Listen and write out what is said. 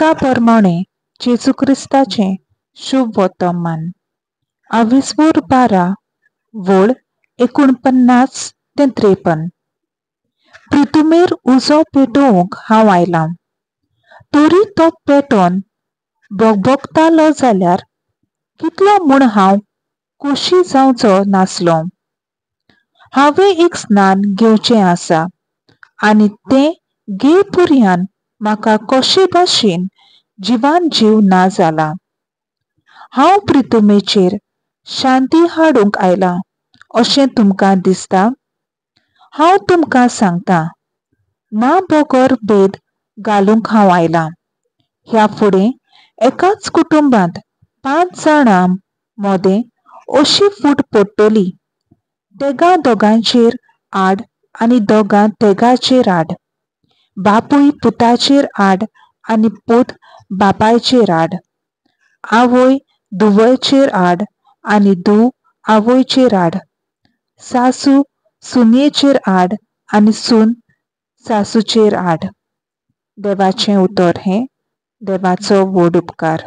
लुका प्रमाणें जेजू क्रिस्ताचें शुभ वर्तमान. आविस्वूर 12 वळ 49 ते 53. प्रितुमेर उजो पेटोवंक हांव आयलां, तरी तो पेटोन बोगबोगतालो जाल्यार कितलो म्हूण हांव खोशी जावचो नासलो. हांवें एक स्नान घेवचें आसा आनी तें घे पुरयान म्हाका कशे भाशेन जिवान जीव ना जाला. हांव प्रितुमेचेर शांती हाडूंक आयलां अशें तुमकां दिसता? हांव तुमकां सांगता, ना बगर भेद घालूंक हांव आयलां. ह्या फुडें एकाच कुटुंबांत 5 जाणां मदें अशी फूट पडटली, तेगां दोगांचेर आड आनी दोगां तेगाचेर आड, बापूय पुताचेर आड आनी पूत बापायचेर आड, आवय धुवयचेर आड आनी धूव आवयचेर आड, सासू सुनेचेर आड आनी सून सासूचेर आड. देवाचें उतर हें देवाचो व्हड उपकार.